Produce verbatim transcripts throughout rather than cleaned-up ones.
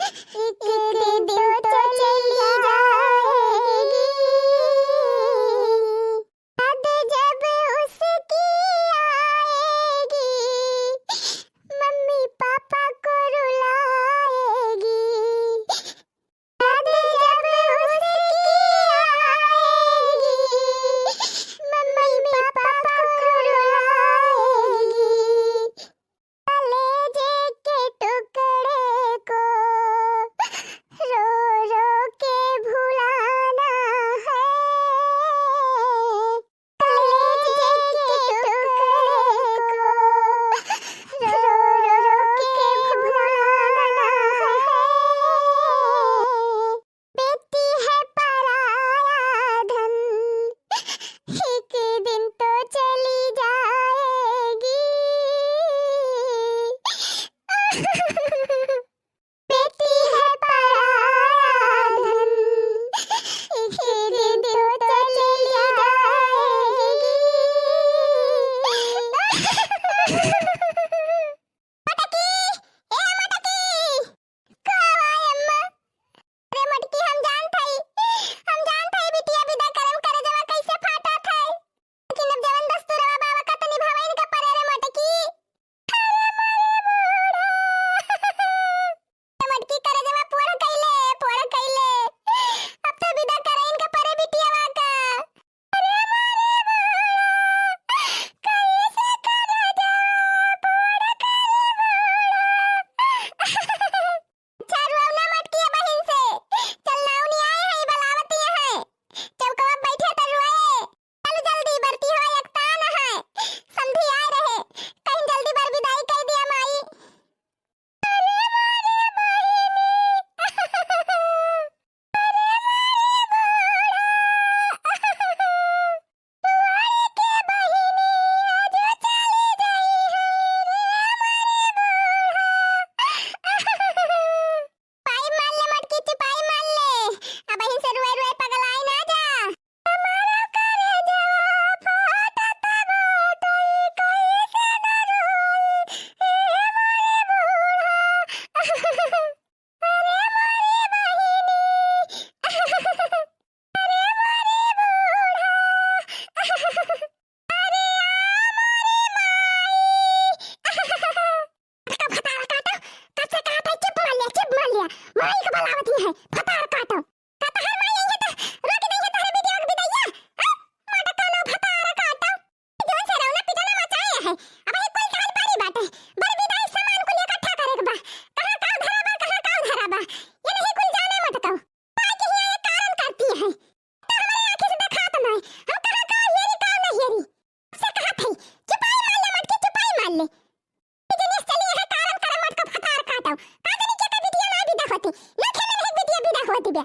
एक दिन तो चली जाएगी। याद जब उसकी आएगी, मम्मी पापा को रुलाएगी। याद जब उसकी आएगी, मम्मी पापा को रुलाएगी। कलेजे के टुकड़े को रो रो के भुलाना है। कलेजे के टुकड़े को रो रो के भुलाना है। बेटी है पराया धन, एक दिन तो चली जाएगी। बेटी है पराया धन, एक दिन तो चली जाएगी। मटकी, ए मटकी, का बा अम्मा? अरे मटकी, हम जानत हई, हम जानत हई बिटिया विदा करे में करेजवा कैसे फाटत है, लेकिन अब जवन दस्तूरवा बा ओका त निभावे इनका परे रे मटकी। अरे मोरे बूढ़ा। ए मटकी, करेजवा पोड़ कइले, पोड़ कइले। अब त विदा करे इनका परे बिटियावा का। अरे मोरे बूढ़ा, कैसे करेजवा पोड़ कइले बूढ़ा। अच्छा, रोवना मटकी बहिन से। चल, नाउनी आए हैं, बुलावती हैं। चौकवा बैठे त रोए। चल जल्दी, बरती हो, एकता न है। समधी आए रहे, कहीं जल्दी बर विदाई कइ दिया माई। अरे मोरे बहिनी। अरे मोरे बूढ़ा। दुआरे के बहिनी आज चली गई है रे मोरे बूढ़ा। चुपाई मार ले मटकी, चुपाई मार ले। अबहीं से रोए रोए पगलाई ना जा। हमारा करेजवा फाटत बाटे, कैसे न रोई, ए मोरे बूढ़ा। अरे मोरे बहिनी, अरे मोरे बूढ़ा, अरे आ मोरे माई। का भतार काटो, कब से कहत है, चुप मार लिया, चुप मार लिया। माई के बुलावती है, भतार काटो। का तोहार माई आई है त रोक दई है तोहरे बिटिया के बिदैया? हाँ? माटा कानो भतार काटो। जोन से रौना पिटना मचाए है। अबहीं कुल टाल परी बाटे। बर विदाई सामान कुल इकट्ठा करे के बा। कहाँ का धरा बा, कहाँ का धरा बा। ये नहीं कुल जाने मटकाओ। माई के हिया ये कारण करती है। तो हमारे आँखी से देखात नहीं। हम कहाँ का हेरी, का नहीं हेरी। से कहत है, चुपाई मार ले मटकी, चुपाई मार ले। बिजनेस चली है, कारण करे मटका भतार काटो। का जानी के का बिटिया ना विदा होती, ना खेले रहे बिटिया विदा होती बे।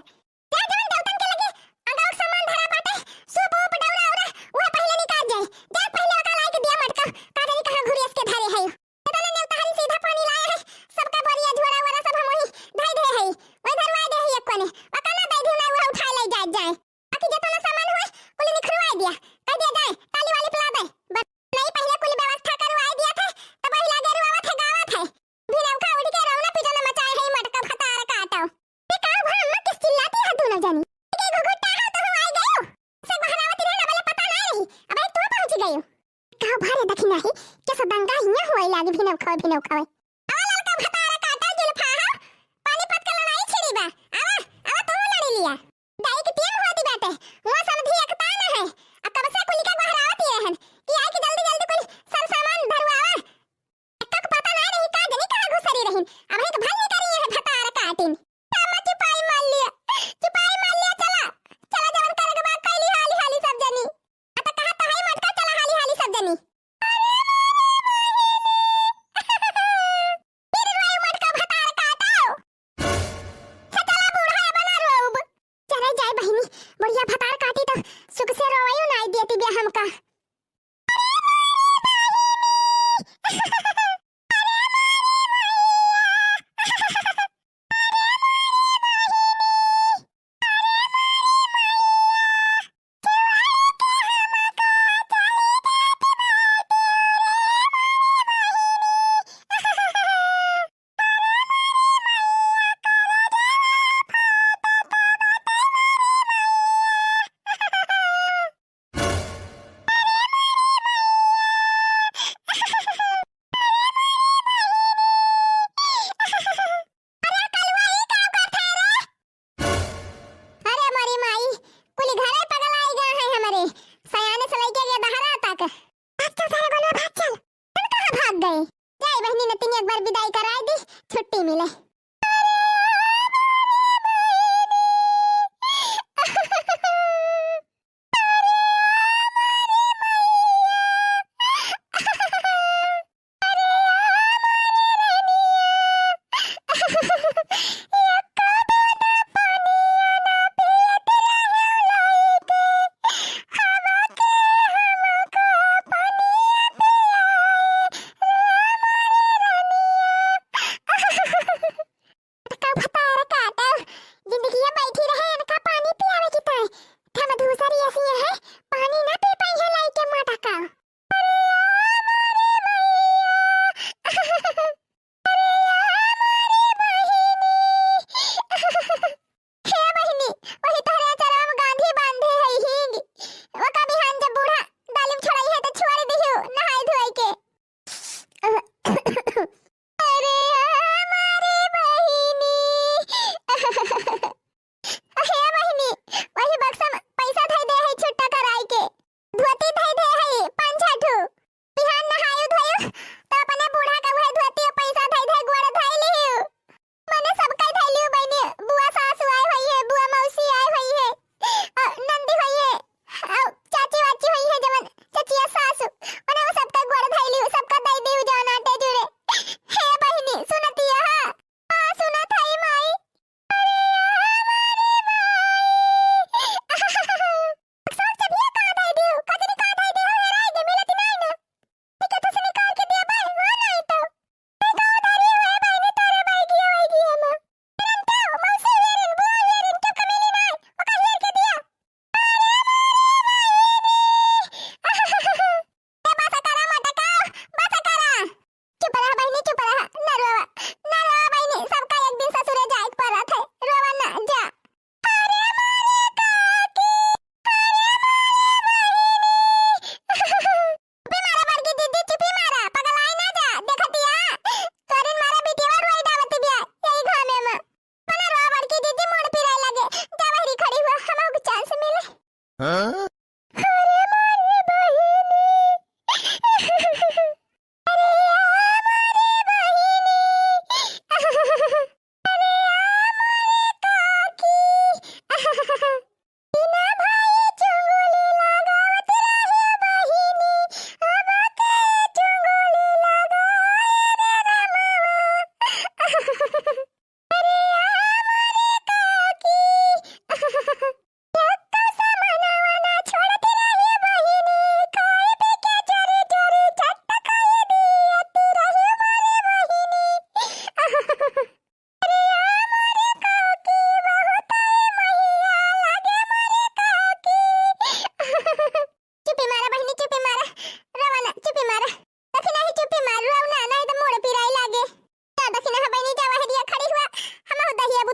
जा जवन देवतन के लगे अगाऊ सामान धरा बाटे, सूप वूप, डौरा औरा, उहे पहिले निकाल जाए। जा पहिले ओका लाए के दिया मटका, का जानी कहाँ घुरियस के धरे है। इतना नेवता हरी सीधा पानी लाए है, सबका बोरिया झोरा वोरा सब हम वही धई दे है। वही धरवाए दे है एक कोने। ओका ना दे दी ना, उहे उठाए ले जाए, जाए। बाकी जेतना सामान होए, कुल निखरवाए दिया। कह दिया जाए, ताली वाली पिला दे। बस नहीं, पहिले कुल व्यवस्था करवाए दिया थे, तब वही लागे रुआवत है, गावत है। भिनौखा उठ के रौना पिटना मचाए है, मटका भतार काटो। ये का हुआ अम्मा, किस चिल्लाती है दोनों जनी? के घुघुट्टा हो तो हो आई गयो। से बहनावती रहे ना, बोले पता नहीं रही। अब तू पहुंच गयो। का भारे दखिना है, के सदंगा हिया हुआ लागे भिनौखा, भिनौखा। आवा ललका भतार काटो, जुल्फा हो। पानी पत के लड़ाई छिड़ी बा। आवा, आवा तू लड़ी लिया। जाए के टेम होती बाटे, हुआ समधी एकता न है। आ कब से कुलिका बहरावत ही रहन कि आए के जल्दी जल्दी कुल सर सामान धरवावा। एकक पता ना रही का जनी कहाँ घुसरी रहिन। अब एक भल निकरी है भतार काटिन। अम्मा चुपाई मार लिया, चुपाई मार लिया, चला, चला जवन करे के बा कैली हाली हाली सब जनी। आ त कहा त है मटका चला हाली हाली सब जनी। अरे मोरे बहिनी।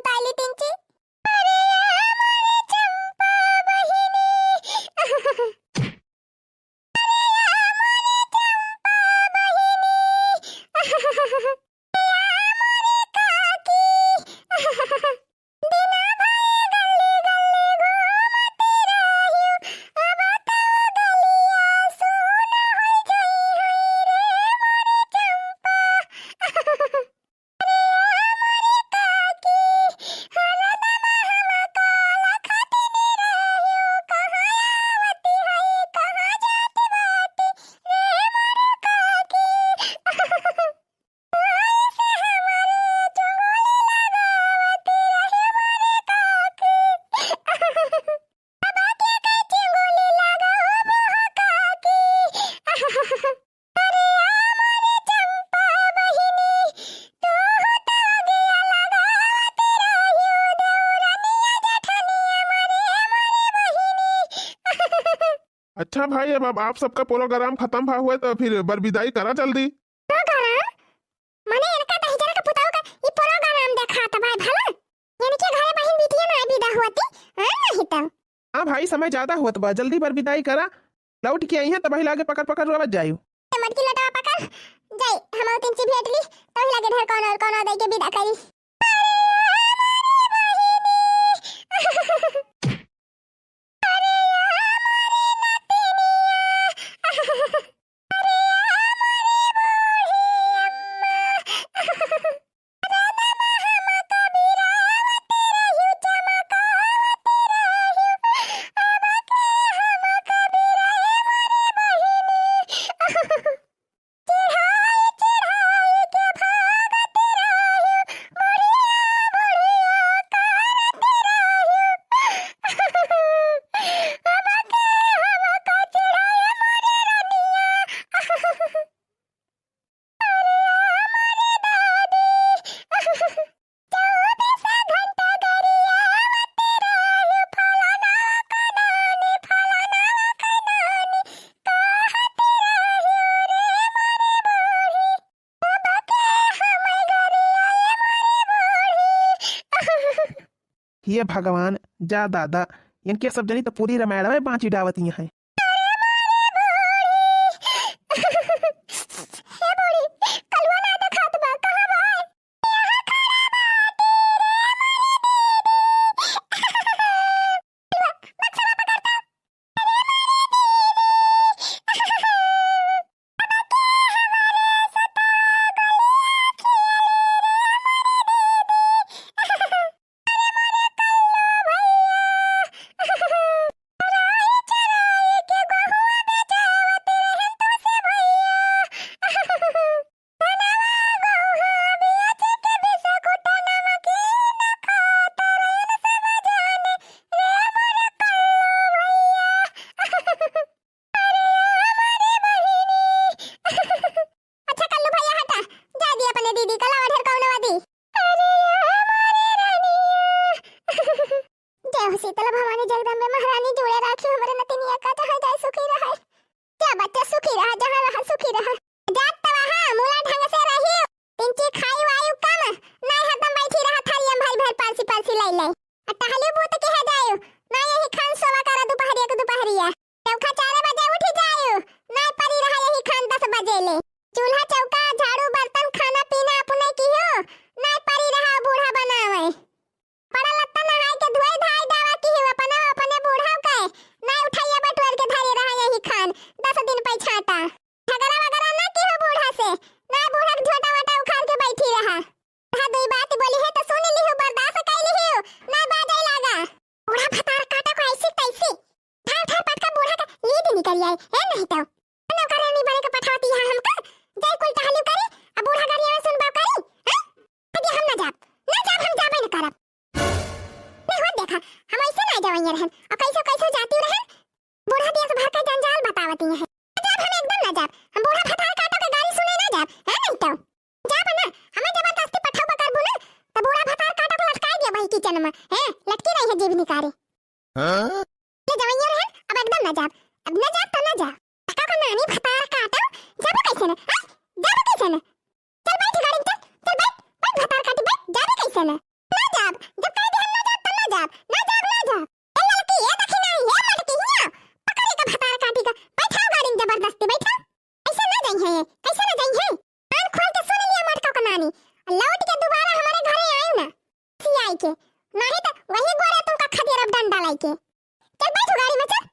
पाली तिनची। अरे या मोरे चंपा बहिनी। अरे या मोरे चंपा बहिनी। अरे या मोरे काकी। दिना भर गल्ली गल्ली घूमत रहियो, अब तो गलिया सुन होइ गई है रे मोरे चंपा। अरे मोरे काकी, हरदम हमका लखत रहियो, कहाँ आवत है, कहाँ जात बाटी रे मोरे काकी। अच्छा भाई, अब, अब आप सबका प्रोग्राम खतम भा हुए तो फिर बरबिदाई करा जल्दी। प्रोग्राम? मने इनका दहिजर का पुताऊ का ई प्रोग्राम देखात भाई भला? इनके घरे बहिन बिटिया ना बिदा होती, हाँ नहीं तो। हाँ भाई, समय ज्यादा होत बा, जल्दी बरबिदाई करा, लौट के आई है तब लागे पकड़ पकड़ रोवत जायू। मटकी लटवा पकड़ जाई, हम तीन ची भेंट ली, तब लागे ढेर कौन और कौन दे के बिदा करी। हे भगवान, जा दादा, इनके सब जनी तो पूरी रामायण में बाँची डावती हैं। अच्छा कल्लू भैया हटा, जा दी अपने दीदी का लावा ढेर कौनो आदि। अरे हमारे रानिया। जय हो शीतल भवानी जगदम्बे महारानी, जुड़े राखी हमरे नतिनिया का, जहाँ जाए सुखी रहे। जा बच्चा सुखी रहा, जहाँ रहा सुखी रहा। जात तवा हाँ, मुला ढंग से रही। पिंची खाई वायु कम, नाई हरदम बैठी रहा थारिया में भरी भरी पालसी पालसी लाई लाई। आ टहली बूत के है जायु, ना यही खान सोवा करा दुपहरिया के दुपहरिया। चौखा चार बजे उठी जायु, नाई परी रहा यही खान दस बजे ले। चूल्हा चौका, झाड़ू बर्तन, खाना पीना अपने कियो, नाई परी रहा बूढ़ा बनावे। पड़ा लत्ता नहाई के धोई धाई देवा कियो, अपना अपने बूढ़ा के, नाई उठाइया बटुअर के धरे रहा यही खान दस दिन पै छाटा। झगड़ा वगड़ा ना कियो बूढ़ा से, नाई बूढ़ा के झोटा वाटा उखाड़ के बैठी रहा। हाँ, दुई बात बोली है तो सुन लिहु, बर्दाश्त कर लिहु, ना बाजे लागा। बूढ़ा भतार काटा को ऐसी तैसी। ठार ठार पटका बूढ़ा का लीद निकल आए, है नहीं तो। नौकरानी बने के पठाती है हमका, जाई कुल टहली करी, अब बूढ़ा गरिया में सुनबा करी, हैं? अरे हम ना जाब, ना जाब, हम जाबे न करब। नहीं होत देखा, हम ऐसे ना जावैया रहन, और कैसो कैसो जाती रहन, बूढ़ा देश भर का जंजाल बतावती है। ना जाब, हम एकदम ना जाब, हम बूढ़ा भतार काटा के गारी सुने ना जाब, है नहीं तो। जाब ना, हमें जबरदस्ती पठौबा करबू ना, त बूढ़ा भतार काटा के लटकाई दिया वही किचन में, हैं, लटकी रही है जीभ निकारे। हाँ? ये जवैया रहन, अब एकदम ना जाब, अब ना जाब तो ना जाब। काका का नानी भतार काटा, जाबू कैसे ना, हैं? जाबू कैसे ना? चल बैठ गाड़ी में, चल, चल बैठ, बैठ भतार काटी बैठ, जाबू कैसे ना? ना जाब, जब कह दे हम ना जाब, तो ना जाब, ना जाब, ना जाब। ए ललकी, ए देखी ना, ए मटकी हिया, पकड़ी का भतार काटी का, बैठाओ गाड़ी में जबरदस्ती, बैठाओ। ऐसे ना जाई है ये, कैसे ना जाई है? कान खोल के सुन लिया मटका का नानी, और लौट के दोबारा हमारे घरे आए ना, सियाई के, नहीं तो वही गोरे तुमका खदेरब डंडा लाई के। चल बैठ गाड़ी में, चल,